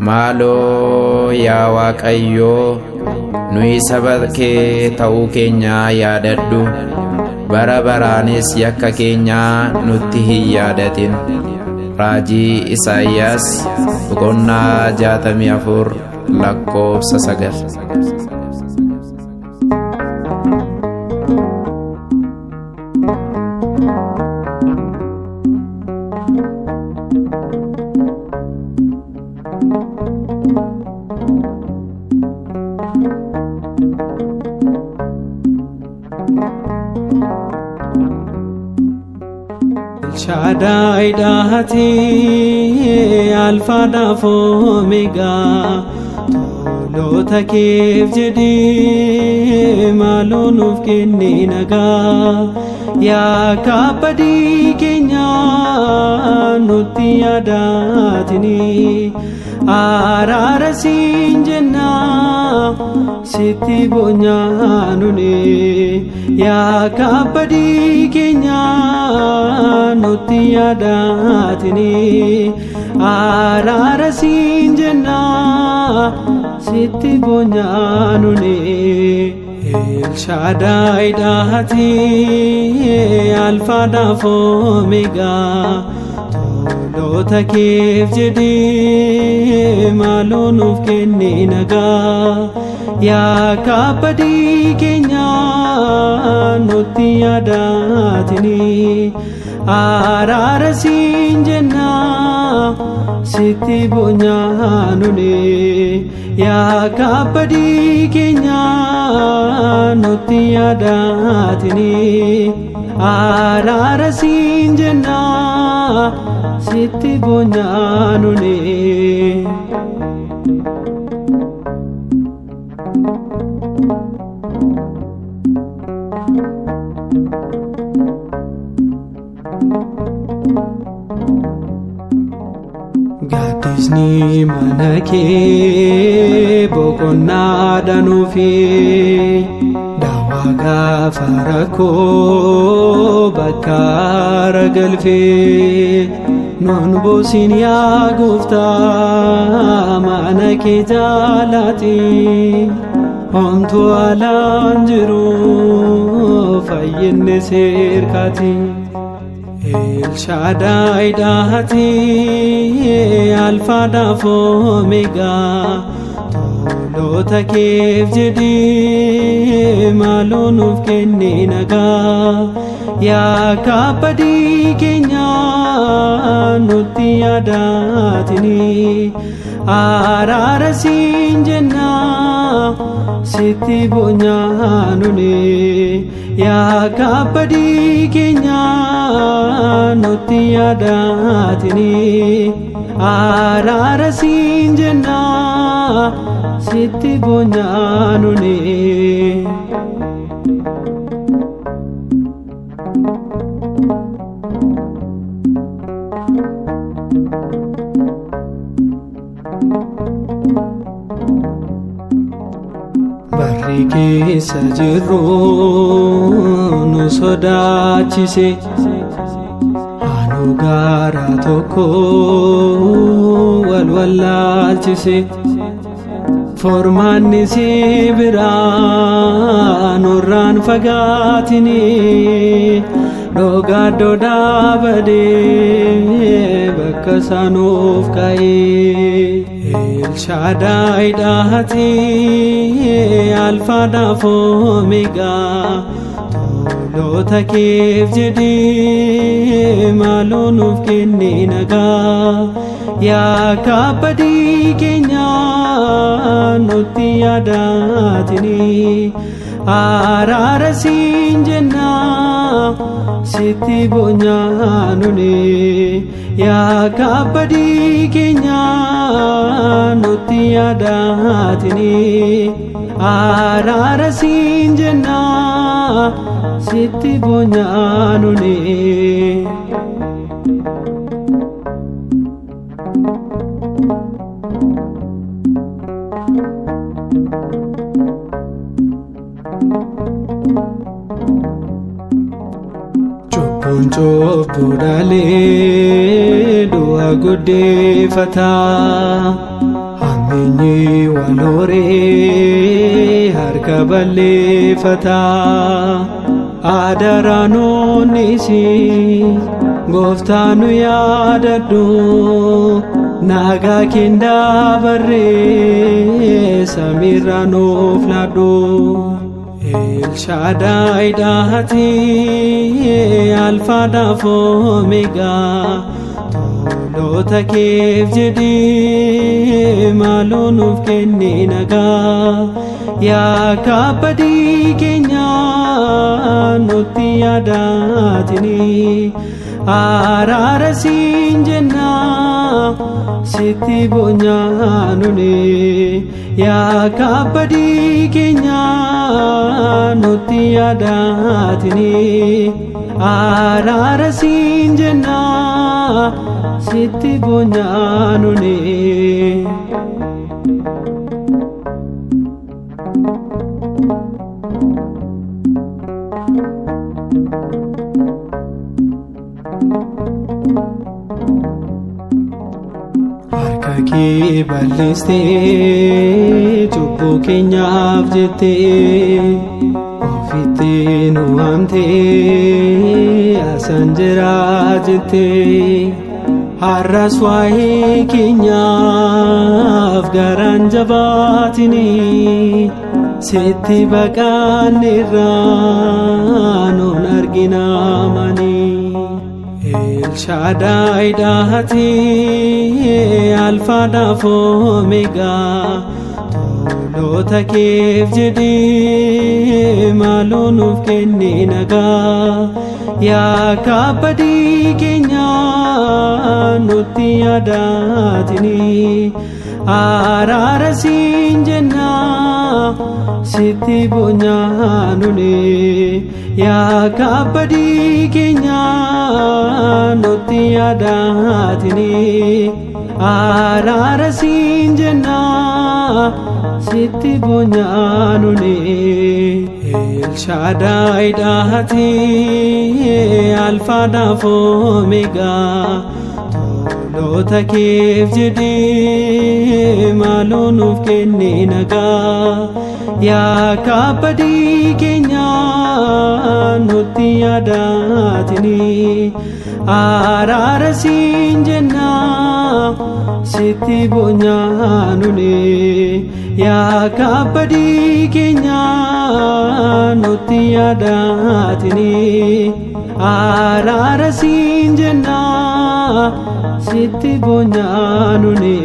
Maaloo yaa Waaqayyoo, nuyi saba kee ta'uu keenyaa yaadadhu. Bara baraanis yakka keenyaa nutti hin yaadatin. Raajii Isaayyaas boqonnaa 64 lakkoofsa 9. Shaadaay dhaahatee alfaadhaaf omeegaa, toloota keef jedhee maaloo nuuf kenni nagaa. Yaa kabbadii keenya nutti yaadaatini, araara siin jenna, sitti boonyaa nuni. Yaa kabbadii keenya nutti yaadaatini, araara siin jenna, sitti boonyaa nuni. Elshaadaay dhaahatee alfaadhaaf omeegaa, toloota keef jedhee maaloo nuuf kenni nagaa. Yaa kabbadii keenya nutti yaadaatini, araara siin jenna, sitti boonyaa nuni. Yaa kabbadii keenya nutti yaadaatini, araara siin jenna, sitti boonyaa nuni. Gaaddisni mana kee boqonnaa danuufi, daawaa gaafa rakkoo bakka galfee. Nuun boosiin yaa gooftaa mana kee jaalaati, homtuu alaan jiru, fayyinni seerkaati. Elshaadaay dhaahatee alfaadhaaf omeegaa, toloota keef jedhee maaloo nuuf kenni nagaa. Yaa kabbadii keenya nutti yaadaatini, araara siin jenna, sitti boonyaa nuni. Yaa kabbadii keenya nutti yaadaatini, araara siin jenna, sitti boonyaa nuni. Barri keessa jirru nu sodaachise, anu gaara tokko wal wallaalchise. Formaanni si biraa nurraan fagaatini, dhogaaddoo dhaabadee bakka sanuuf ka'ee. Elshaadaay dhaahatee alfaadhaaf omeegaa, toloota keef jedhee maaloo nuuf kenni nagaa. Yaa kabbadii keenya nutti yaadaatini, araara siin jenna, sitti boonyaa nuni. Yaa kabbadii keenya nutti yaadaatini, araara siin jenna, sitti boonyaa nuni. Cubbuun Cubbuu dhalee du'a guddifata. Hammeenyi wal horee harka balleeffata. Adaraanoonnis gooftaa nu yaadadhu. Nagaa kendaa barree samiirraa nuuf laadhu. Elshaadaay dhaati alfaadhaaf omeegaa toloota keef jedhee maaloo nuuf kenni nagaa. Yaa kabbadii keenya nutti yaadaatini araara siin jenna sitti boonyaanuni. Yaa kabbadii keenya nutti yaadaatini araara siin jenna sitti boonyaanuni. Harka kee bal'istee cubbuu keenyaaf jettee ofitti nu waamtee asan jira jettee har'as waa'ee keenyaaf garaan jabaatini sitti baqanneerra nuun argina manii. Elshaadaay dhaati alfaadhaaf omeegaa toloota keef jedhee maaloo nuuf kenni nagaa. Yaa kabbadii keenya nutti yaadaatini araara siin jenna sitti boonyaanuni. Yaa kabbadii keenya nutti yaadaatini araara siin jenna sitti boonyaanuni. Elshaadaay dhaati alfaadhaaf omeegaa toloota keef jedhee maaloo nuuf kenni nagaa. Yaa kabbadii keenya nutti yaadaatini araara siin jenna sitti boonyaanuni. Yaa kabbadii keenya nutti yaadaatini araara siin jenna sitti boonyaanuni.